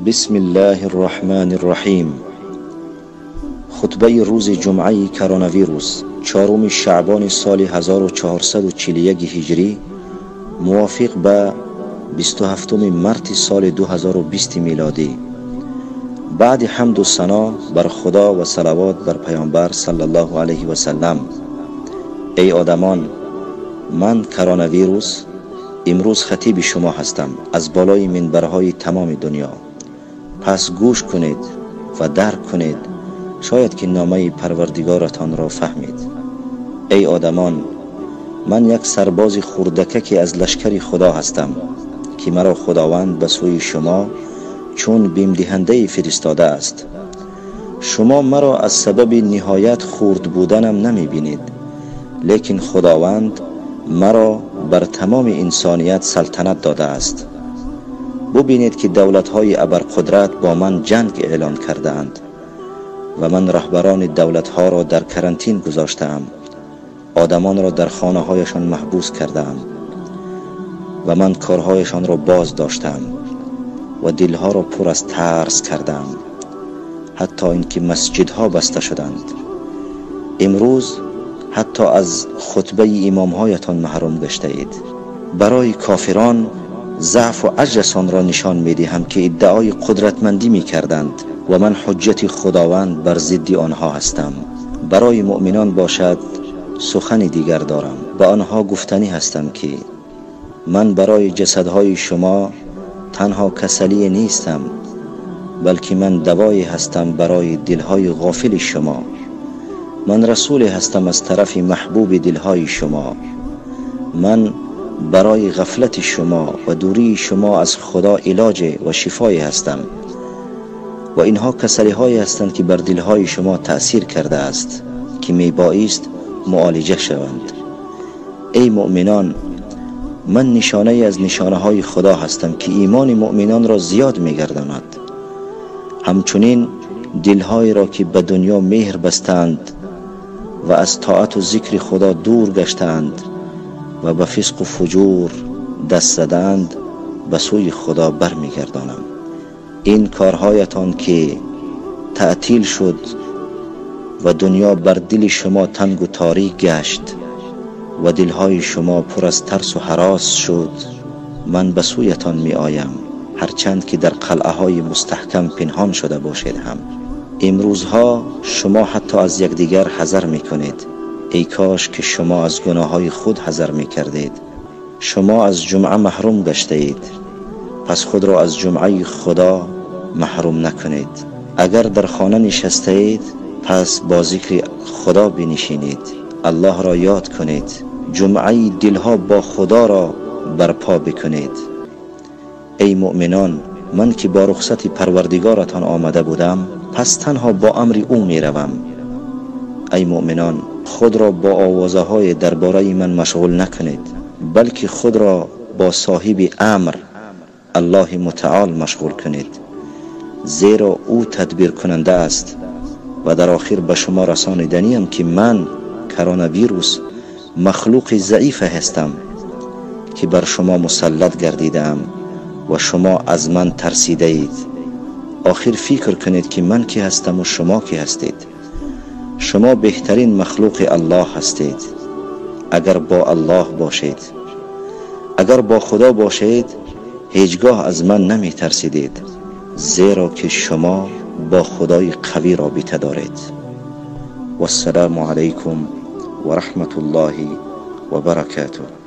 بسم الله الرحمن الرحیم. خطبه روز جمعه کروناویروس، 4 شعبان سال 1441 هجری، موافق به 27 مارس سال 2020 میلادی. بعد حمد و ثنا بر خدا و صلوات بر پیامبر صلی الله علیه و سلم. ای آدمان، من کروناویروس امروز خطیب شما هستم از بالای منبرهای تمام دنیا. پس گوش کنید و درک کنید، شاید که نامه پروردگارتان را فهمید. ای آدمان، من یک سرباز خردککی از لشکر خدا هستم که مرا خداوند به سوی شما چون بیم دهنده فرستاده است. شما مرا از سبب نهایت خرد بودنم نمی بینید، لیکن خداوند مرا بر تمام انسانیت سلطنت داده است. ببینید که دولت‌های ابرقدرت با من جنگ اعلان کرده اند و من رهبران دولت‌ها را در کرانتین گذاشته‌ام، آدمان را در خانه‌هایشان محبوس کرده‌ام و من کارهایشان را باز داشتم و دلها را پر از ترس کردم، حتی اینکه مسجدها بسته شدند. امروز حتی از خطبه امامهایتان محروم گشته اید. برای کافران ضعف و عجزشان را نشان می دهم که ادعای قدرتمندی می کردند و من حجت خداوند بر ضد آنها هستم. برای مؤمنان باشد سخن دیگر دارم، به آنها گفتنی هستم که من برای جسدهای شما تنها کسلی نیستم، بلکه من دوایی هستم برای دلهای غافل شما. من رسول هستم از طرف محبوب دلهای شما. من برای غفلت شما و دوری شما از خدا علاج و شفای هستم و اینها کسلی هایی هستند که بر دلهای شما تأثیر کرده است که می بایست معالجه شوند. ای مؤمنان، من نشانه از نشانه های خدا هستم که ایمان مؤمنان را زیاد می گرداند. همچنین دلهایی را که به دنیا مهر بستند و از طاعت و ذکر خدا دور گشتند و به فسق و فجور دست زدند به سوی خدا برمیگردانم. این کارهایتان که تعطیل شد و دنیا بر دل شما تنگ و تاریک گشت و دلهای شما پر از ترس و هراس شد، من به سویتان می آیم، هرچند که در قلعه های مستحکم پنهان شده باشید هم. امروزها شما حتی از یکدیگر حذر می کنید. ای کاش که شما از گناه های خود حذر می کردید. شما از جمعه محروم گشته اید، پس خود را از جمعه خدا محروم نکنید. اگر در خانه نشسته اید، پس با ذکر خدا بنشینید، الله را یاد کنید، جمعه دلها با خدا را برپا بکنید. ای مؤمنان، من که با رخصت پروردگارتان آمده بودم، پس تنها با امر او می روم. ای مؤمنان، خود را با آوازه های درباره من مشغول نکنید، بلکه خود را با صاحب امر الله متعال مشغول کنید، زیرا او تدبیر کننده است. و در آخر به شما رسانیدنیم که من کروناویروس مخلوق ضعیف هستم که بر شما مسلط گردیدم و شما از من ترسیده اید. آخر فکر کنید که من کی هستم و شما کی هستید. شما بهترین مخلوق الله هستید اگر با الله باشید. اگر با خدا باشید هیچگاه از من نمی ترسیدید، زیرا که شما با خدای قوی رابطه دارید. والسلام علیکم و رحمت الله و برکاته.